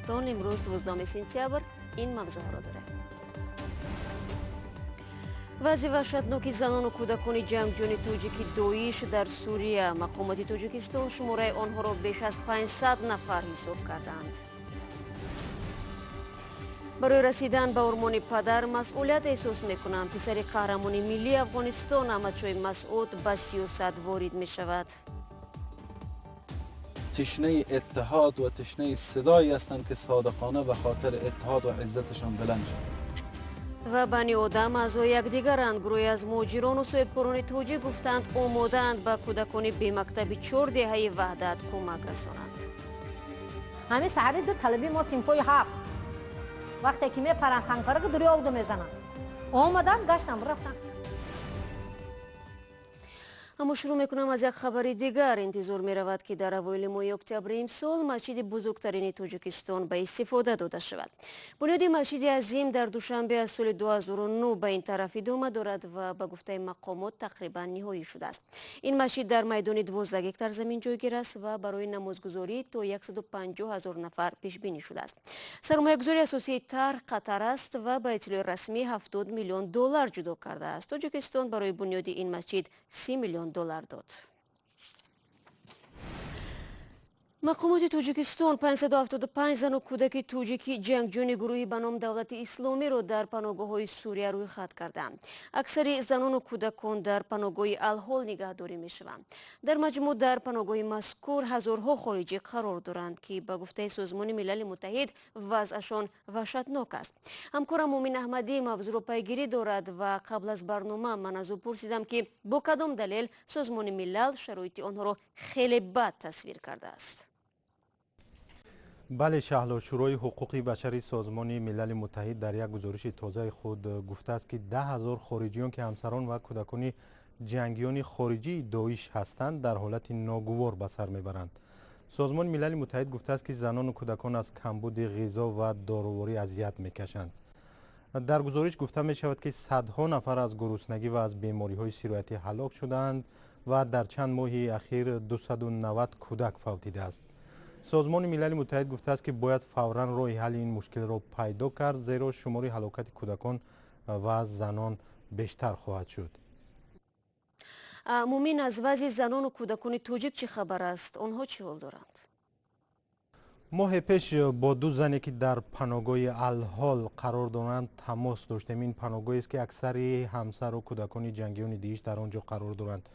Хизмататон имрӯз, 12 сентябр, ин мавзӯъҳоро дорем: вазъи ваҳшатноки занону кӯдакони ҷангҷӯёни тоҷики Доиш дар Сурия. Мақомоти Тоҷикистон шумораи онҳоро беш аз 500 нафар ҳисоб карданд. Барои расидан ба ормони падар масъулият эҳсос мекунам. Писари қаҳрамони миллии Афғонистон Аҳмадшоҳи Масъуд ба сиёсат ворид мешавад. تشنه اتحاد و تشنه صدایی هستند که صادقانه به خاطر اتحاد و عزتشان بلند شد. Ва бани одам аъзои якдигаранд. Гурӯҳе аз муҳоҷирону соҳибкорони тоҷик гуфтанд, омодаанд ба кӯдакони бемактаби чор деҳаи Ваҳдат кӯмак расонанд. Ҳамин саҳари ду талаби мо синфои ҳафт вақте ки мепаранд, сангпараки дури обда мезананд, омадан, гаштан, рафтан. Аммо шурӯъ мекунам аз як хабари дигар. Интизор меравад, ки дар аввоили моҳи октябри имсол масҷиди бузургтарини Тоҷикистон ба истифода дода шавад. Бунёди масҷиди азим дар Душанбе аз соли 2009 ба ин тараф идома дорад ва ба гуфтаи мақомот тақрибан ниҳоӣ шудааст. Ин масҷид дар майдони 12 гектар замин ҷойгир аст ва барои намозгузорӣ то 150 ҳазор нафар пешбинӣ шудааст. Сармоягузори асосии тарҳ Қатар аст ва ба иттилои расмӣ 70 миллион доллар ҷудо кардааст. Тоҷикистон барои бунёди ин масҷид 30 миллион доллар дод. Мақомоти Тоҷикистон 575 зану кӯдаки тоҷики ҷангҷӯни гурӯҳи ба ном Давлати Исломиро дар паноҳгоҳҳои Сурия рӯйхат карданд. Аксари занону кӯдакон дар паноҳгоҳи Алҳол нигаҳдорӣ мешаванд. Дар маҷмӯъ дар паноҳгоҳи мазкур ҳазорҳо хориҷӣ қарор доранд, ки ба гуфтаи Созмони Милали Муттаҳид вазъашон ваҳшатнок аст. Ҳамкорам Мумин Аҳмадӣ мавзӯъро пайгирӣ дорад ва қабл аз барнома ман аз ӯ пурсидам, ки бо кадом далел Созмони Милал шароити онҳоро хеле бад тасвир кардааст. Бале, Шаҳло, Шӯрои ҳуқуқи башари Созмони Милали Муттаҳид дар як гузориши тозаи худ гуфтааст, ки 10 000 хориҷиён, ки ҳамсарон ва кӯдакони ҷангиёни хориҷии Доиш ҳастанд, дар ҳолати ногувор ба сар мебаранд. Созмони Милали Муттаҳид гуфтааст, ки занону кӯдакон аз камбуди ғизо ва доруворӣ азият мекашанд. Дар гузориш гуфта мешавад, ки садҳо нафар аз гуруснагӣ ва аз бемориҳои сироятӣ ҳалок шудаанд ва дар чанд моҳи ахир 290 кӯдак фавтидааст. Созмони Милали Муттаҳид гуфтааст, ки бояд фавран роҳи ҳалли ин мушкилро пайдо кард, зеро шумори ҳалокати кӯдакон ва занон бештар хоҳад шуд. Мумин, аз вазъи занону кӯдакони тоҷик чӣ хабар аст? Онҳо чӣ ҳол доранд? Моҳе пеш бо ду зане, ки дар паноҳгоҳи Алҳол қарор доранд, тамос доштем. Ин паноҳгоҳест, ки аксари ҳамсару кӯдакони ҷангиёни Дииш дар он ҷо қарор доранд.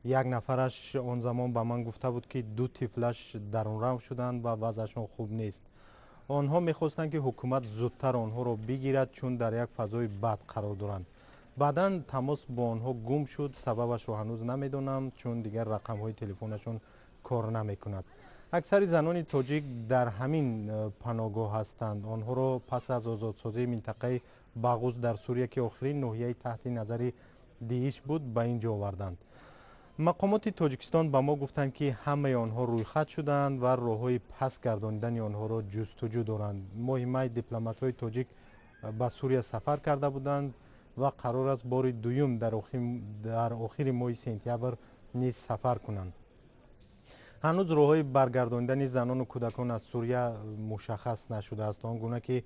Як нафараш он замон ба ман гуфта буд, ки ду тифлаш дарунрав шуданд ва вазъашон хуб нест. Онҳо мехостанд, ки ҳукумат зудтар онҳоро бигирад, чун дар як фазои бад қарор доранд. Баъдан тамос бо онҳо гум шуд. Сабабашро ҳанӯз намедонам, чун дигар рақамҳои телефонашон кор намекунад. Аксари занони тоҷик дар ҳамин паноҳгоҳ ҳастанд. Онҳоро пас аз озодсозии минтақаи Бағуз дар Сурия, ки охирин ноҳияи таҳти назари Дииш буд, ба ин ҷо оварданд. Мақомоти Тоҷикистон ба мо гуфтанд, ки ҳамаи онҳо рӯйхат шудаанд ва роҳҳои пас гардонидани онҳоро ҷустуҷӯ доранд. Моҳи май дипломатҳои тоҷик ба Сурия сафар карда буданд ва қарор аст бори дуюм дар охири моҳи сентябр низ сафар кунанд. Ҳанӯз роҳҳои баргардонидани занону кӯдакон аз Сурия мушаххас нашудааст. Он гуна ки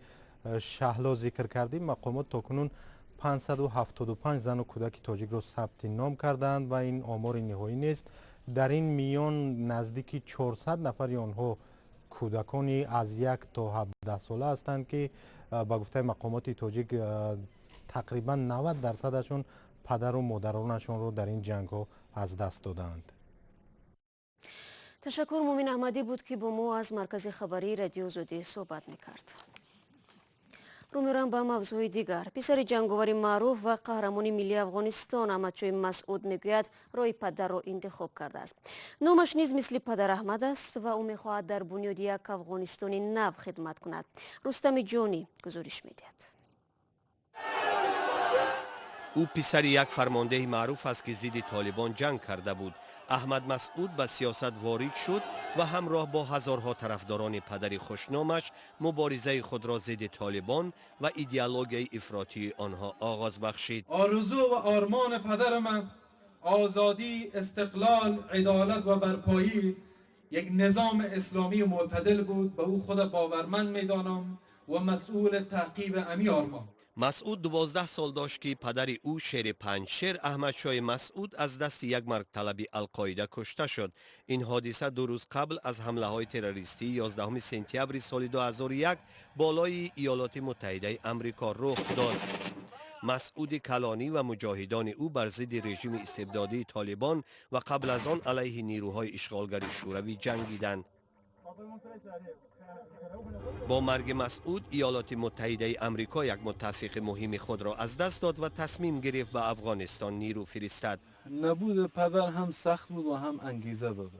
Шаҳло зикр кардем, мақомот то кунун 575 зану кӯдаки тоҷикро сабти ном кардаанд ва ин омори ниҳоӣ нест. Дар ин миён наздики 400 нафари онҳо кӯдакони аз 1 то 17 сола ҳастанд, ки ба гуфтаи мақомоти тоҷик тақрибан 90 дарсадашон падару модаронашонро дар ин ҷангҳо аз даст додаанд. Ташаккур. Мумин Аҳмадӣ буд, ки бо мо аз маркази хабарии Радиои Озодӣ суҳбат мекард. Рӯ меорам ба мавзӯи дигар. Писари ҷанговари маъруф ва қаҳрамони миллии Афғонистон Аҳмадшоҳи Масъуд мегӯяд, роҳи падарро интихоб кардааст. Номаш низ мисли падар Аҳмад аст ва ӯ мехоҳад дар бунёди як Афғонистони нав хидмат кунад. Рустами Ҷонӣ гузориш медиҳад. Ӯ писари як фармондеҳи маъруф аст, ки зидди Толибон ҷанг карда буд. Аҳмад Масъуд ба сиёсат ворид шуд ва ҳамроҳ бо ҳазорҳо тарафдорони падари хушномаш муборизаи худро зидди Толибон ва идеологияи ифротии онҳо оғоз бахшид. آرزو و آرمان پدر من آزادی، استقلال، عدالت و برپایی یک نظام اسلامی معتدل بود، به او خود باورمند میدانم و مسئول تعقیب امی آرمان. مسعود 12 سال داشت که پدر او شیر پنجشیر احمدشاه مسعود از دست یک مرگ طلب القاعده کشته شد. این حادثه 2 روز قبل از حمله های تروریستی 11 سپتامبر سال 2001 بالای ایالات متحده امریکا رخ داد. مسعود کلانی و مجاهدان او بر ضد رژیم استبدادی طالبان و قبل از آن علیه نیروهای اشغالگر شوروی جنگیدند. با مرگ مسعود ایالات متحده امریکا یک متفق مهم خود را از دست داد و تصمیم گرفت به افغانستان نیرو فرستد. نبود پدر هم سخت بود و هم انگیزه داده.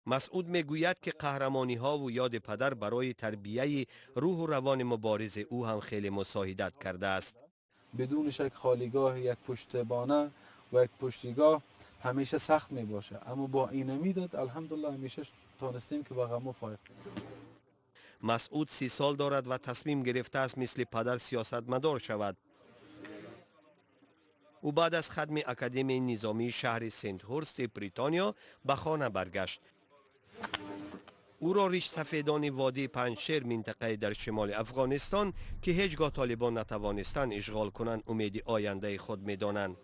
مسعود میگوید که قهرمانی ها و یاد پدر برای تربیه روح و روان مبارز او هم خیلی مساعدت کرده است. بدون شک خالیگاه یک پشتبانه و یک پشتیگاه همیشه سخت می باشه، اما با این امیدت الحمدلله همیشه تانستیم که با غم فایق. مسعود 30 سال دارد و تصمیم گرفته است مثل پدر سیاستمدار شود. او بعد از ختم اکادمی نظامی شهر سنت هورست بریتانیا به خانه برگشت. او را ریش سفیدان وادی پنجشیر، منطقه در شمال افغانستان که هیچگاه طالبان نتوانستند اشغال کنند، امید آینده خود می‌دانند.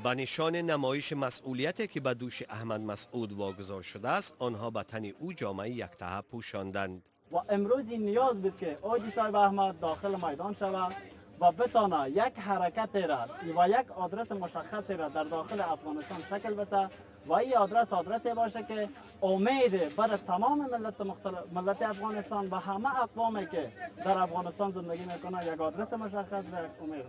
به نشان نمایش مسئولیتی که به دوش احمد مسعود واگذار شده است، آنها به تن او جامعه یکتهه پوشاندند. و امروز این نیاز بود که حاجی صاحب احمد داخل میدان شود و بتانه یک حرکت را و یک آدرس مشخصی را در داخل افغانستان شکل بده و این آدرس آدرسی باشه که امید بر تمام ملت افغانستان و همه اقوامی که در افغانستان زندگی میکنه یک آدرس مشخص و یک امید.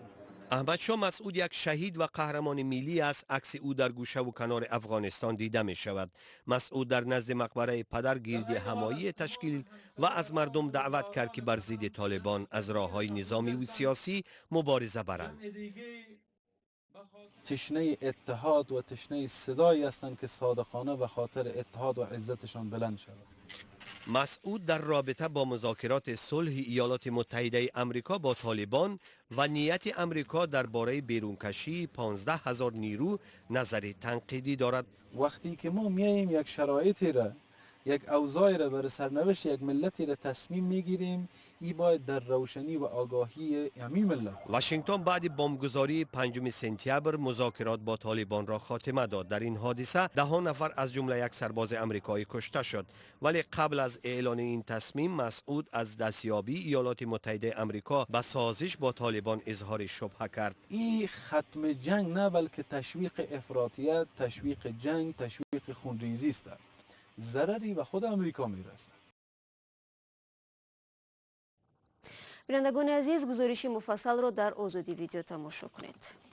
احمد شاه مسعود یک شهید و قهرمان ملی است. عکس او در گوشه و کنار افغانستان دیده می شود. مسعود در نزد مقبره پدر گرد همایی تشکیل و از مردم دعوت کرد که بر ضد طالبان از راه‌های نظامی و سیاسی مبارزه برند. تشنه اتحاد و تشنه صدایی هستند که صادقانه به خاطر اتحاد و عزتشان بلند شود. مسعود در رابطه با مذاکرات صلح ایالات متحده امریکا با طالبان و نیت امریکا درباره بیرونکشی 15,000 نیرو نظر تنقیدی دارد. وقتی که ما میاییم یک شرایطی را، یک اوضاعی را برای سرنوشت یک ملتی را تصمیم میگیریم، ای باید در روشنی و آگاهی همین ملت. واشنگتن بعد بمبگذاری 5 سپتامبر مذاکرات با طالبان را خاتمه داد. در این حادثه 10 نفر از جمله یک سرباز امریکایی کشته شد. ولی قبل از اعلان این تصمیم، مسعود از دستیابی ایالات متحده امریکا به سازش با طالبان اظهار شبهه کرد. این ختم جنگ نه، بلکه تشویق افراطیت، تشویق جنگ، تشویق خونریزی است. ضرری به خود امریکا میرسد. بینندگان عزیز، گزارش مفصل را در آزادی ویدیو تماشا کنید.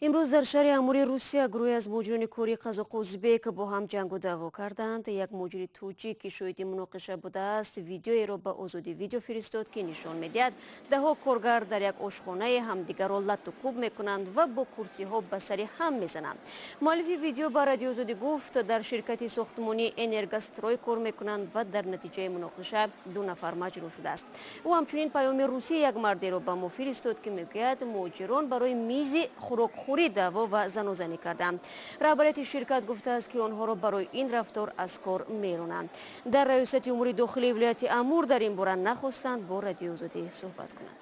امروز در شهر امور روسیه گروهی از مهاجران کاری قزاق و ازبک با هم جنگ و دعوا کردند. یک مهاجر تاجیک که شاهد مناقشه بوده است، ویدیویی را به آزادی ویدیو فرستاد که نشان می‌دهد ده‌ها کارگر در یک آشخانه همدیگر را لت و کوب می‌کنند و با کرسی‌ها به سر هم می‌زنند. مؤلف ویدیو به رادیو آزادی گفت در شرکت ساختمانی انرگاستروی کار می‌کنند و در نتیجه مناقشه 2 نفر مجروح شده است. او همچنین پیام روسی یک مردی را به ما فرستاد که می‌گوید مهاجران برای میز خوراکخوری دعوا و زنوزنی کردند. رهبریت شرکت گفته است که آنها را برای این رفتار از کار میرانند. در ریاست امور داخلی ولایت امور در این باره نخواستند با رادیو آزادی صحبت کنند.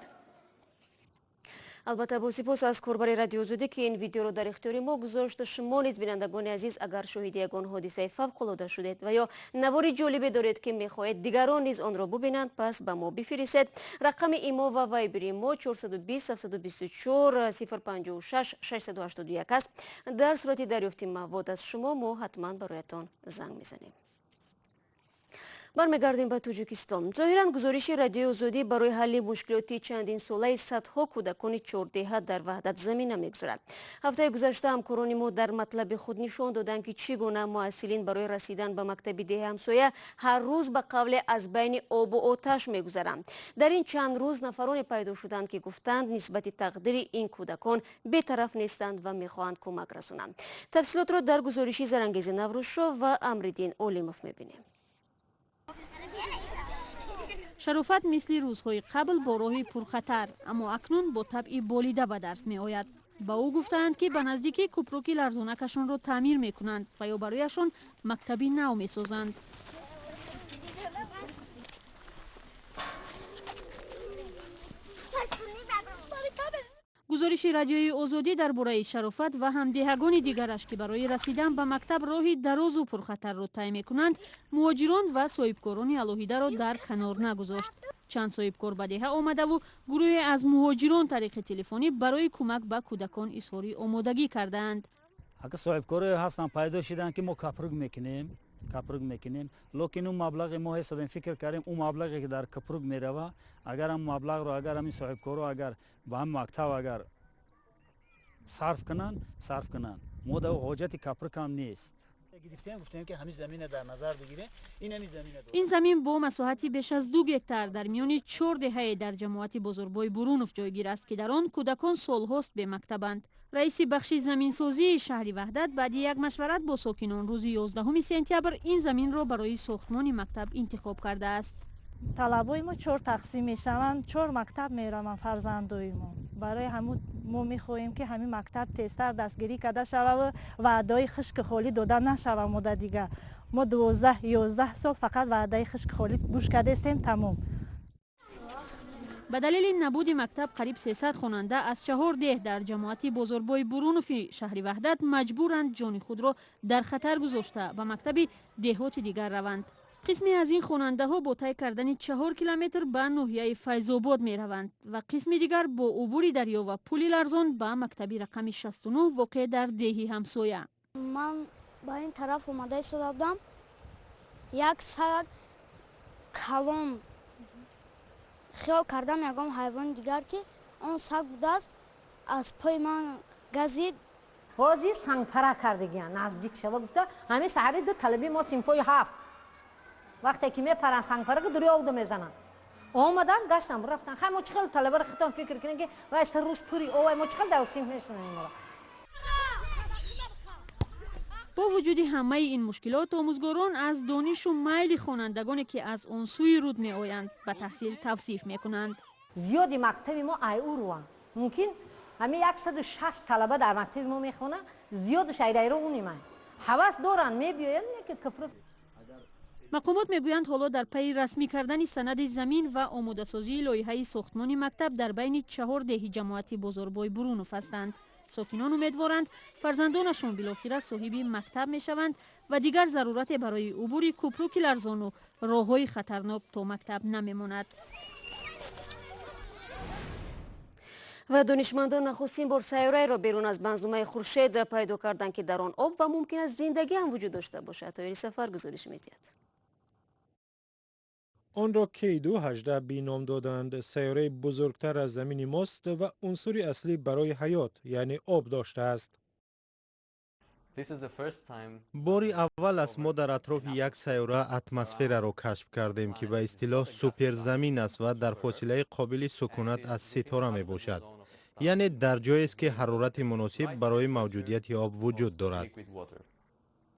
البته با سپاس از کاربر رادیو آزادی که این ویدیو را در اختیار ما گذاشت. شما نیز بینندگان عزیز اگر شاهد یگان حادثه فوق العاده شدید و یا نوار جالبی دارید که میخواهید دیگران نیز آن را ببینند، پس به ما بفرستید. رقم ایمو و وایبر ما 420 724 056 681 است. در صورت دریافت مواد از شما ما حتما برایتان زنگ میزنیم. برمیگردیم به تاجیکستان. ظاهرا گزارش رادیو آزادی برای حل مشکلات چندین ساله صدها کودکان 4 دهه در وحدت زمینه میگذارد. هفته گذشته همکاران ما در مطلب خود نشان دادند که چگونه محصلین برای رسیدن به مکتب ده همسایه هر روز به قول از بین آب و آتش میگذرند. در این چند روز نفران پیدا شدند که گفتند نسبت تقدیر این کودکان بی‌طرف نیستند و میخواهند کمک رسانند. تفصیلات را در گزارش زرنگیز نوروزشو و امردین اولимов میبینیم. شرافت مثل روزهای قبل با راه پرخطر، اما اکنون با طبع بالیده به درس می آید. Ба ӯ гуфтаанд, ки ба наздикӣ купруки ларзонакашонро таъмир мекунанд ва ё барояшон мактаби нав месозанд. Гузориши Радиои Озодӣ дар бораи Шарофат ва ҳамдеҳагони дигараш, ки барои расидан ба мактаб роҳи дарозу пурхатарро тай мекунанд, муҳоҷирон ва соҳибкорони алоҳидаро дар канор нагузошт. Чанд соҳибкор ба деҳа омадаву гурӯҳе аз муҳоҷирон тариқи телефонӣ барои кӯмак ба кӯдакон изҳори омодагӣ кардаанд. Ака, соҳибкорое ҳастанд, пайдо шиданд, ки мо капрук мекунем, капрук мекунем, лекин ӯ маблағи мо ҳисобем, фикр кардем, ӯ маблағе ки дар капрук мерава, агар ҳам маблағро, агар ҳамин соҳибкоро, агар ба ҳам мактаб агар сарф кунанд, сарф кунанд, мо дар ҳоҷати капрук ҳам нест. Гирифтем, гуфтем, ки ҳамин замина дар назар бигирем, ин ҳамин замина. Ин замин бо масоҳати беш аз 2 гектар дар миёни чор деҳае дар ҷамоати Бозорбои Бурунов ҷойгир аст, ки дар он кӯдакон солҳост бемактабанд. Раиси бахши заминсозии шаҳри Ваҳдат баъди як машварат бо сокинон рӯзи 11 сентябр ин заминро барои сохтмони мактаб интихоб кардааст. Талабои мо чор тақсим мешаванд, чор мактаб мераванд фарзандои мо. Барои ҳамун мо мехоҳем, ки ҳамин мактаб тезтар дастгирӣ карда шававу ваъдаҳои хушки холӣ дода нашава. Мода дигар мо 12, 11 сол фақат ваъдаи хушки холӣ гӯш кардастем, тамом. Ба далели набуди мактаб қариб 300 хонанда аз чаҳор деҳ дар ҷамоати Бозорбои Бурунофи шаҳри Ваҳдат маҷбуранд ҷони худро дар хатар гузошта, ба мактаби деҳоти дигар раванд. Қисме аз ин хонандаҳо бо тай кардани 4 километр ба ноҳияи Файзобод мераванд ва қисми дигар бо убури дарё ва пули ларзон ба мактаби рақами 69 воқеъ дар деҳи ҳамсоя. Ман ба ин тараф омада истода будам, як саг калон, хиёл кардам ягон ҳайвони дигар, ки он саг будааст, аз пои ман газид. Ҳозир сангпара кардагиян, наздик шава гуфта. Ҳамин саҳари ду талаби мо синфҳои ҳафт, вақте ки мепаранд сангпарака, дури обдо мезананд. Омадан, гаштан, рафтан. Хай, мо чӣ хел талабаро хитон фикр кунем, ки вай саруш пури овай, мо чӣ хел дар синф мешунавем моро? Бо вуҷуди ҳамаи ин мушкилот, омӯзгорон аз донишу майли хонандагоне, ки аз он сӯи руд меоянд, ба таҳсил тавсиф мекунанд. Зиёди мактаби мо ай уруанд. Мумкин ҳамин 160 талаба дар мактаби мо мехонанд, зиёдаш айдайро униманд, ҳавас доранд, мебиёянд, ки купрук. Мақомот мегӯянд, ҳоло дар пайи расмӣ кардани санади замин ва омодасозии лоиҳаи сохтмони мактаб дар байни чаҳор деҳи ҷамоати Бозорбои Бурунов ҳастанд. Сокинон умедворанд, фарзандонашон билохира соҳиби мактаб мешаванд ва дигар зарурате барои убури купруки ларзону роҳҳои хатарнок то мактаб намемонад. Ва донишмандон нахустин бор сайёраеро берун аз манзумаи Хуршед пайдо карданд, ки дар он об ва мумкин аст зиндагӣ ҳам вуҷуд дошта бошад. Тоири Сафар гузориш медиҳад. Онро K2-18b ном доданд. Сайёраи бузургтар аз Замини мост ва унсури аслӣ барои ҳаёт, яъне об, доштааст. Бори аввал аст, мо дар атрофи як сайёра атмосфераро кашф кардем, ки ба истилоҳ суперзамин аст ва дар фосилаи қобили сукунат аз ситора мебошад, яъне дар ҷоест, ки ҳарорати муносиб барои мавҷудияти об вуҷуд дорад.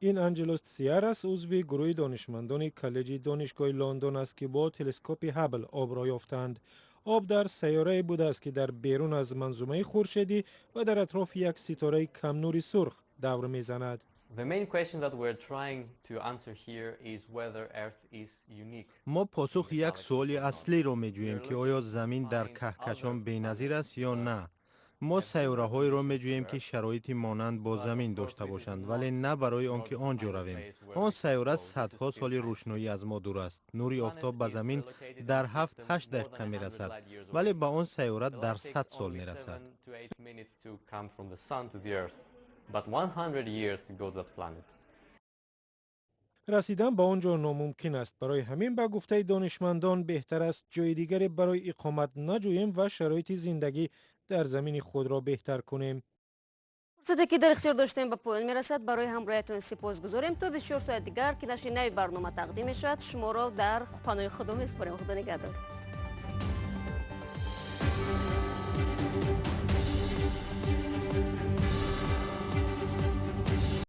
Ин Анҷелос Сиарас, узви гурӯҳи донишмандони Коллеҷи Донишгоҳи Лондон аст, ки бо телескопи Ҳабл обро ёфтанд. Об дар сайёрае будааст, ки дар берун аз манзумаи хуршедӣ ва дар атрофи як ситораи камнури сурх давр мезанад. The main question that we're trying to answer here is whether Earth is unique. Мо посухи як суоли аслиро меҷӯем, ки оё Замин дар каҳкашон беназир аст ё на. Мо сайёраҳоеро меҷӯем, ки шароити монанд бо Замин дошта бошанд, вале на барои он ки он ҷо равем. Он сайёра садҳо соли рӯшноӣ аз мо дур аст. Нури офтоб ба Замин дар 7-8 дақиқа мерасад, вале ба он сайёра дар 100 сол мерасад. But 100 years to go to that planet. Расидан ба он ҷо номумкин аст. Барои ҳамин, ба гуфтаи донишмандон, беҳтар аст ҷои дигаре барои иқомат наҷӯем ва шароити зиндагӣ дар замини худро беҳтар кунем. Фурсате, ки дар ихтиёр доштем, ба поён мерасад. Барои ҳамроҳиятон сипосгузорем. То 24 соат дигар, ки нашри нави барнома тақдим мешавад, шуморо дар паноҳи Худо месупорем. Худо нигаҳдор.